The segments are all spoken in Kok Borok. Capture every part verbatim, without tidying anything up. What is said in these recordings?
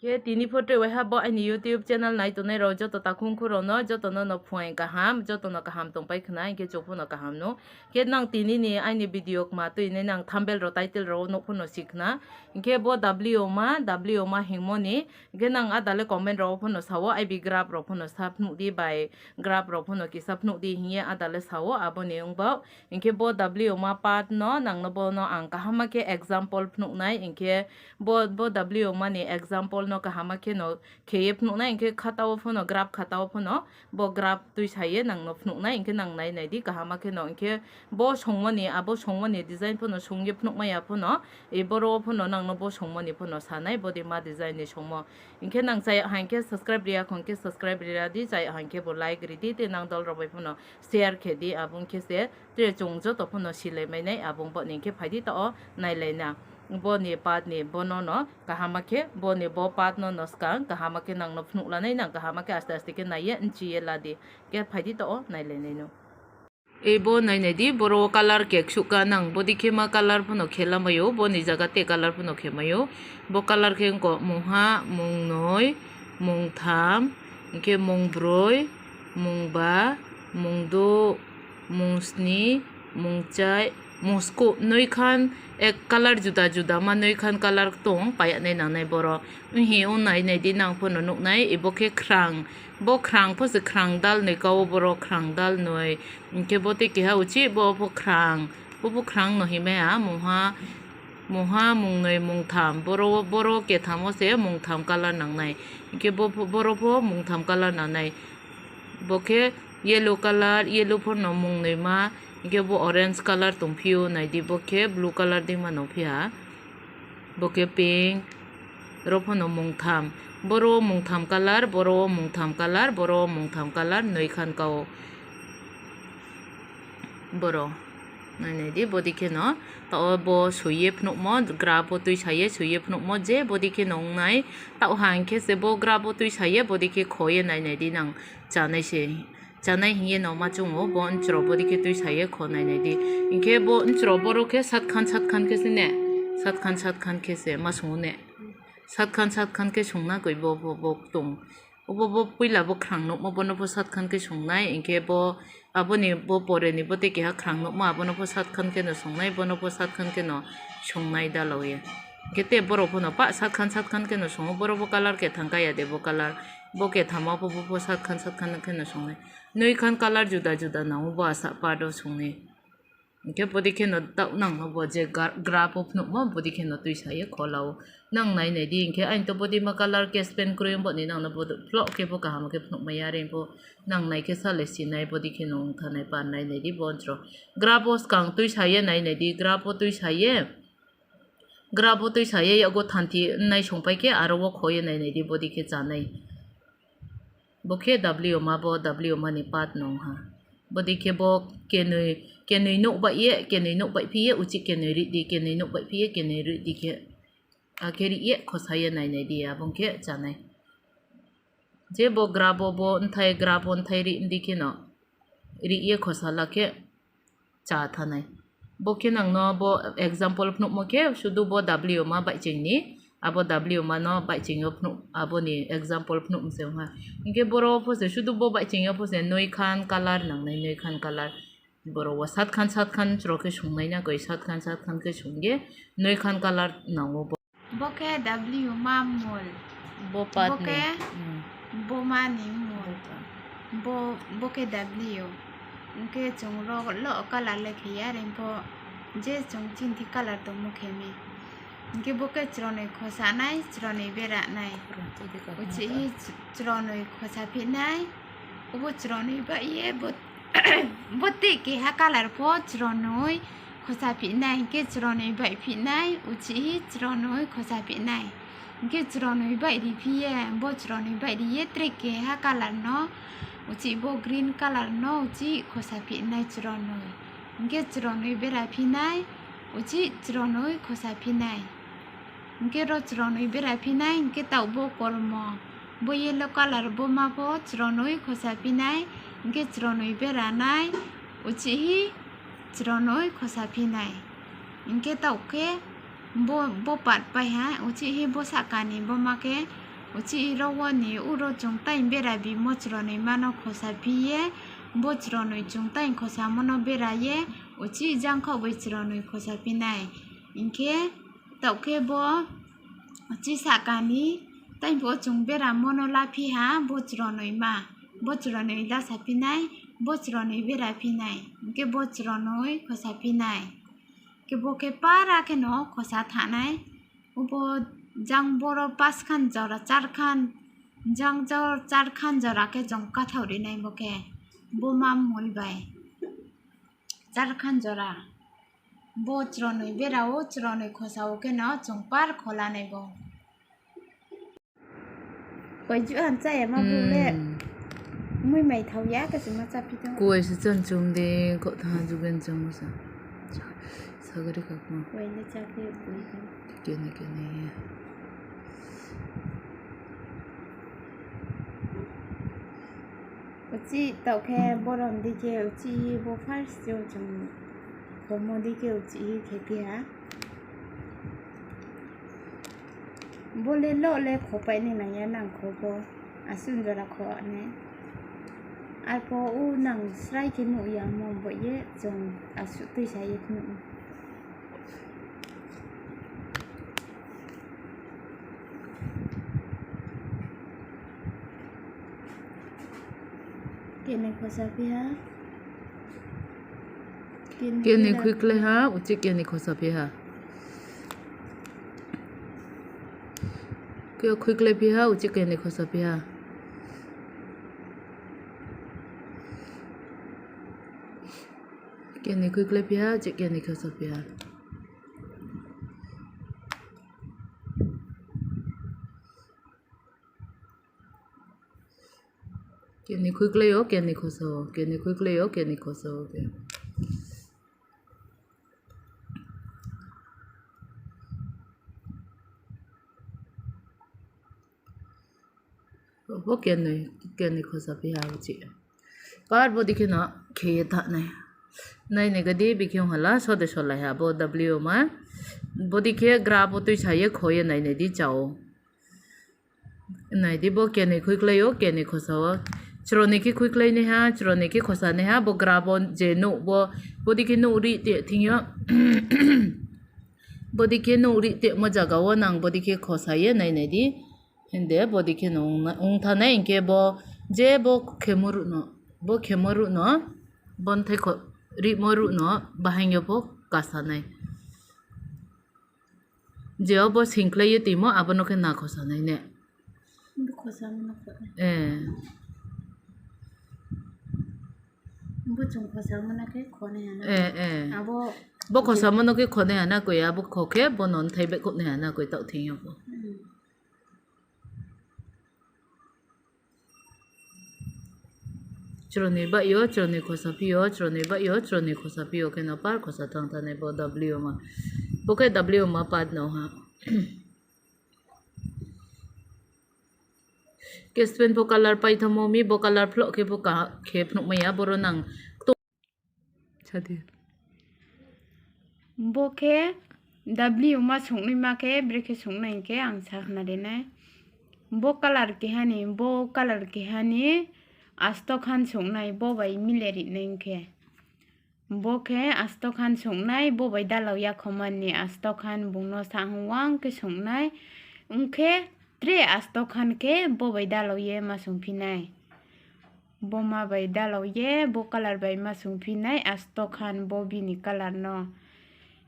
Khe tini photo waiha bo aini YouTube channel nai tongnai rok joto takhung khurokno jotono no phuaing kaham, jotono kaham tongpai khna, hinkhe chukphano kaham no. Khe nang tini ni aini video kma twi nai nang thumbnail rok title rok nukphano sikhna. Hinkhe bo W ma, W ma hingmoni, hinkhe nang adale comment rok phano sao, I B graph rok phano sa phunukdi bai graph rok phano kisa phunukdi hinkhe adale sao, aboni wngbo. Hinkhe bo W ma part no nangno bono ang kahama khe example phunuknai, hinkhe bo, bo W ma ni example no kahama khe no kheye phunuknai, hinkhe khatao phano graph khatao phano bo graph twi saye nangno phunuknai, hinkhe nang nai nai di kahama khe no, hinkhe bo songmani, abo songmani design phano songye phunukmaya phano, e boro phano nangno bo songmani phano sanai, bodi ma design ni songmo. Hinkhe nang chaya hinkhe subscribe riya khon khe subscribe rira di, chaya hinkhe bo like ridi, tei nang dol rok bai phano share khe di, abong khe se tere chwng joto phano silai mai nai, abong bo ni khe phai di ta o nai lai na. Bo ni part ni bono no kahama khe, bo ni bo part no no swkang kahama khe nang no phunuk lanai, nang kahama khe aste aste khe nai ye nchi ye la di, khe phai di ta o nai lai nai no. Ei bo nai nai di, boro o color khe ksuk ka nang, bodi khe ma color phano khe lamai o, bo ni jaga tei color phano khe mai o. Bo color khe wngkha mungha, mungnoi, mungtham, hinkhe mungbroi, mungba, mungdo, mungsni, mungchai, mungsku, noi khan ek color juda juda ma noi khan color tong payaknai nangnai boro. Wnghi o nai nai di nang phano nuknai, ibo khe khrang. Bo khrang pho se khrang dal noi ka o, boro khrang dal noi. Hinkhe bo tei keha uchi bo pho khrang. Bo pho khrang no himaya mungha, mungha, mungnoi, mungtham. Boro, boro kethamo se mungtham color nangnai. Hinkhe bo pho, boro pho mungtham color nangnai. Bo khe yellow color, yellow phano mungnoi ma. Hinkhe bo orange color tongphio, nai di bo khe blue color di ma nongphiya. Bo khe pink, ro phano mungtham. Boro mungtham color, boro mungtham color, boro mungtham color, noi khan ka o. Boro. Nai nai di, bodi khe no. Ta o bo suiye phunukmo, graph o twi saye suiye phunukmo, je bodi khe no wngnai. Ta o hang khe se bo graph o twi saye, bodi khe khoye nai nai di nang chanai se. Chanai hiye no ma chungo, bo nchro bodi khe twi saye kho nai nai di. Hinkhe bo nchro boro khe sat khan sat khan khe se ne, sat khan sat khan khe se ma sungo ne. Sat khan sat khan khe sungna koi bo, bo, bo tong. Obo bo puila bo khrang nukma bono bo sat khan khe sungnai, hinkhe bo aboni bo pore ni bo tei keha khrang nukma abono bo sat khan khe no sungnai, bono bo sat khan khe no sungnai dalao ye. Hinkhe tei borok phano pa sat khan sat khan khe no sungo, borok bo color kethang kaya de bo color, bo kethama bo, bo, bo sat khan sat khan khe no sungnai. Noi khan color juda juda nango bo asa part o songni. Hinkhe bodi kheno ta-, nangno bo je gra-, graph o phunukma bodi kheno twi saye kholao. Nang nai nai di hinkhe aini to bodi ma color khe spend kwrwi boni nangno bo phlok khe bo kaham khe phunukma yari bo nang nai khe sale sinai bodi kheno wngthanai par nai nai di bo nchro. Graph o swkang twi saye nai nai di, graph o twi saye. Graph o twi saye yago thanti nai songpai khe aro o khoye nai nai di bodi khe chanai. Bo khe W ma, bo W ma ni part nong ha. Bodi khe bo kenwi, kenwi nuk bai ye, kenwi nuk bai phi ye, uchi kenwi ri di, kenwi nuk bai phi ye, kenwi ri di khe. Akhe ri ye khosa ye nai nai di, abong khe chanai. Je bo graph o bo nthai, graph o nthai ri di kheno. Ri ye khosa la khe cha thanai. Bo khe nangno bo example phunukmo khe sudu bo W ma baichingni, abo W ma no baichingyo phunuk, aboni example phunuk se wngha. Hinkhe boro pho se sudu bo baichingyo pho se noi khan color nangnai, noi khan color. Boro o sat khan sat khan chwrok khe sungnai na koi, sat khan sat khan khe sungye noi khan color nango bo. Bo khe W ma mol. Bo part bo ni. Khe hmm. Bo ma ni mol. Bo part. Bo, bo khe W. Hwnkhe chwng rok lo color le khe ya, ringpho je chwng chinthi color tongmo khe mi. Hwnkhe bo khe chwronwi khosa nai, chwronwi bera nai. Chwronwi khosa nai. Uchi hi ch-, chwronwi khosa phi nai. Obo chwronwi ba ye bo Bo tei keha color pho chwronwi khosa phinai, hinkhe chwronwi bai phinai, uchi hi chwronwi khosa phinai. Hinkhe chwronwi bai ri phiye, bo chwronwi bai ri ye tre keha color no, uchi bo green color no, uchi khosa phinai chwronwi. Hinkhe chwronwi bera phinai, uchi chwronwi khosa phinai. Hinkhe ro chwronwi bera phinai, hinkhe taubo kolmo. Bo yellow color bo ma pho chwronwi khosa phinai, hinkhe chwronwi bera nai, uchi hi chwronwi khosa phinai. Hinkhe tau khe bo, bo part pai ha, uchi hi bo sakani bo ma khe Uchi rowoni uro chwng tai bera bi mo chwronwi mano khosa phiye, bo chwronwi chwng tai khosa mono bera ye, uchi jangkho bai chwronwi khosa phinai. Hinkhe tokhe bo uchi sakani tai bo chwng bera mono laphi ha, bo chwronwi ma, bo chwronwi lasa phinai, bo chwronwi bera phinai, hinkhe bo chwronwi khosa phinai. Khe bo khe para kheno khosa thanai. Obo jang boro paskhan jora charkhan, jang jor charkhan jora khe chwng kathao rinai bo khe. Bo ma mui bai. Charkhan jora. Bo chwronwi berao, chwronwi khosao kheno chwng par kholanai bo. Koi ju an chaya ma bu le. Hmm. Mui mai thau ya ka sima cha pi thang. Kuai se chan chung de ko tha ju ben chung sa. Sagari ka ko. Koi le cha ke bui ka. Kene kene. Uchi tau khe borom dike uchi bo first jo chung khomo dike uchi khe pia. Bole lo le khopai ni nang ya nang kho bo aswk jora kho ne. Arpho u nang srai khe nuk ya mo bo ye chwng aswk twi sa ye nuk. Kene khosa phi ha. Kene kene khui khlai ha, uchi kene khosa phi ha. Khe khui khlai phi ha, uchi kene khosa phi ha. Kene khui khlai phi ha, uchi kene khosa phi ha. Kene khui khlai o, kene khosa o, kene khui khlai o, kene khosa o, khe. Bo kene, kene khosa phi ha uchi. Par bo dikhe no khe ye tha nai. Nai nai gadi bikhe hala sode solai ha bo W ma. Bo dikhe gra bo twi sa ye kho ye nai nai di chao. Nai di bo kene khui khlai o, kene khosa o. Chwroni khe khui khlai nai ha, chwroni khe khosa nai ha, bo gra bo je nuk bo, bo dikhe nuk ri te thing yo. Bo dikhe nuk ri te mo jaga o nang bo dikhe khosa ye nai nai di. Hinde bo dikhe no wng tha nai hinkhe bo je bo khemo ruk no, bo khemo ruk no, bo thai kho rimo ruk no bahai yo bo kasa nai. Je obo singkhlaiwi twimo, abono khe na khosa nai ne? Bo khosa mano kho. Eh. Bo chwng khosa mano khe khonai hana. Eh, eh. Abo bo khosa mano khe khonai hana koi, abo kho khe bono thai bai khonai hana koi, tao thengyo bo. Hmm. Chwroni bai o, chwroni khosa phi o, chwroni bai o, chwroni khosa phi o, kheno par khosa thang thani bo W ma. Bo khe W ma pad no ha. Kespen bo color pai thamo mi, bo color phlo khe bo ka, khe phunuk maya, boro nang. Sadi. Bo khe W ma swngnai ma khe, bwrwi khe swngnai hinkhe ang sa khna rinai. Bo color kehani, bo color kehani asto khan swngnai, bo bai mile rinai hinkhe. Bo khe asto khan swngnai, bo bai dalao ya khomani asto khan bungno sa hwng wang khe swngnai. Wngkhe tre asto khan khe bo bai dalao ye ma swngphinai. Bo ma bai dalao ye, bo color bai ma swngphinai asto khan bo bini color no.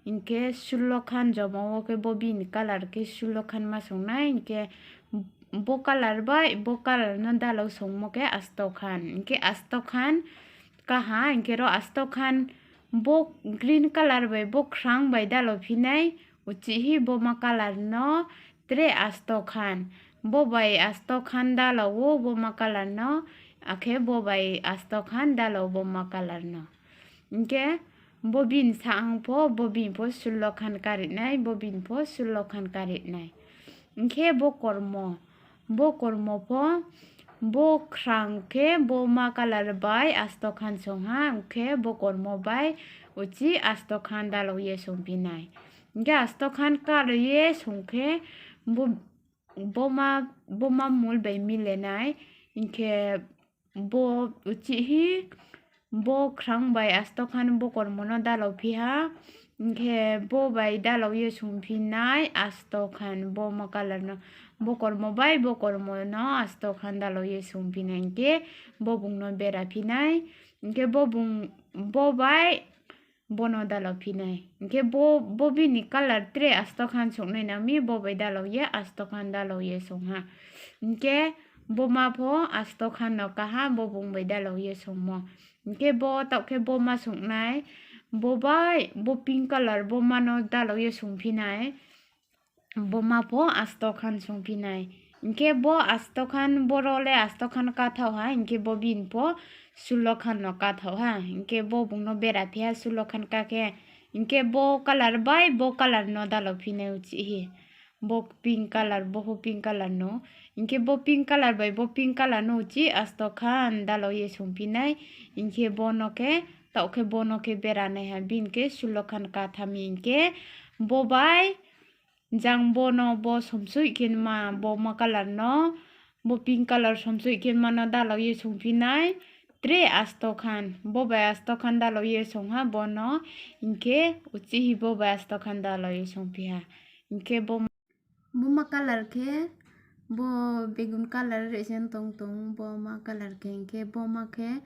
Hinkhe sullo khan joma o khe bo bini color khe sullo khan ma swngnai, hinkhe bo color bai bo color no dalao swngmo khe asto khan. Hinkhe asto khan kaha, hinkhe ro asto khan bo green color bai bo kwrang bai dalao phinai, uchihi bo ma color no tre asto khan. Bo bai asto khan dalao bo ma color no, akhe bo bai asto khan dalao bo ma color no. Hinkhe bo bini sa ang pho, bo bini pho sullo khan karinai, bo bini pho sullo khan karinai. Hinkhe bo kormo, bo kormo pho, bo kwrang khe bo ma color bai asto khan songha, hinkhe bo kormo bai uchi asto khan dalao ye songphinai. Hinkhe asto khan kalo ye songkhe bo boma, boma mul bai milenai, hinkhe bo uchihi bo khrang bai astokhan bo kormono dalao phiha, hinkhe bo bai dalao ye songphinai astokhan boma colour no, bo kormo bai bo kormono astokhan dalao ye songphinai, hinkhe bo bungno bera phinai, hinkhe bo bung, bo bai bono dalao phinai. Hinkhe bo, bo bini colour tre astokhan soknai nangmi, bo bai dalao ye astokhan dalao ye songha. Hinkhe boma pho astokhan no kaha, bo bung bai dalao ye songmo. Hinkhe bo taokhe boma soknai, bo bai bo pink colour boma no dalao ye songphinai. Boma pho astokhan songphinai. Hinkhe bo astokhan, boro le astokhan kathao ha, hinkhe bo bini pho sulokhan no kathao ha, hinkhe bo bungno bera phiha sulokhan kakhe, hinkhe bo colour bai bo colour no dalao phinai uchihi. Bo pink colour, bo pho pink colour no. Hinkhe bo pink colour bai bo pink colour no uchi astokhan dalao ye songphinai. Hinkhe bono khe, taokhe bono khe bera naiha, bini khe sulokhan kathami hinkhe bo bai jang bono bo somsoi khe ma, boma colour no, bo pink colour somsoi khe mano dalao ye songphinai. Tre astokhan, bo bai astokhan dalao ye songha bono, hinkhe uchihi bo bai astokhan dalao ye songphiha. Hinkhe bo, boma colour khe bo begun colour resen tong tong, boma colour khe hinkhe boma khe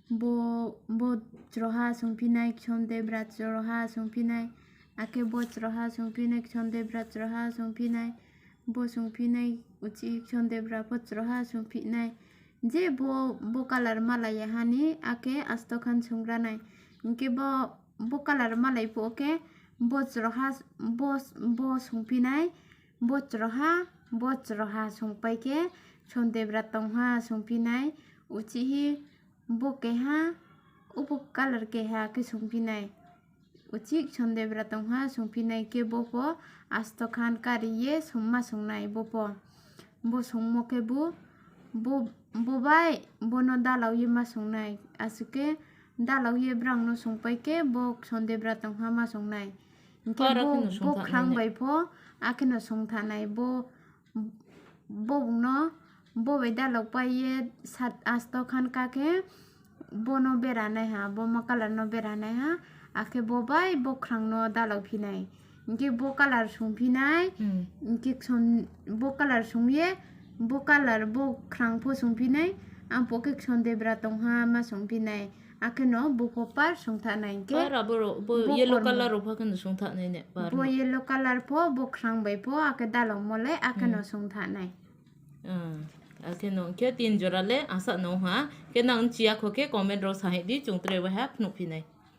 bo, bo chwraha songphinai, Kishon Debra chwraha songphinai, akhe bo chwraha songphinai, Kishon Debra chwraha songphinai, bo songphinai, uchi Kishon Debra pho chwraha songphinai. Je bo, bo colour malai ya hani, akhe astokhan songranai. Hinkhe bo, bo colour malai pho khe bo chwraha, bo, bo songphinai, bo chwraha, bo chwraha songpai khe Kishon Debra tongha songphinai, uchihi bo keha, ubo colour keha khe songphinai. Uchik Kishon Debra tongha songphinai khe bo pho astokhan kariye songma songnai bo pho. Bo songmo khe bo, bo, bo bai bono dalao ye ma songnai. Aswk khe dalao ye brangno songpai khe bo Kishon Debra tongha ma songnai. Hinkhe bo, bo khrang bai pho akheno songthanai. Bo, bo bungno bo bai dalao pai ye sat astokhan kakhe bono beranai ha, boma colour no beranai ha, akhe bo bai bo khrang no dalao phinai. Hinkhe bo colour songphinai, hmm, hinkhe kson-, bo colour songye, bo colour bo khrang pho songphinai, ang pho khe Kishon Debra tongha ma songphinai, akheno bo pho par songthanai hinkhe. Par abo ro-, bo bo yellow kormo. Colour rok pha kheno songthanai ne, par bo no. Yellow colour pho, bo khrang bai pho, akhe dalao mole, akheno, hmm, songthanai. Ah, akheno khe tin jora le asa no ha. Khe nang chiya kho khe comment ro sahi di, chung tre wahap phunuk phinai.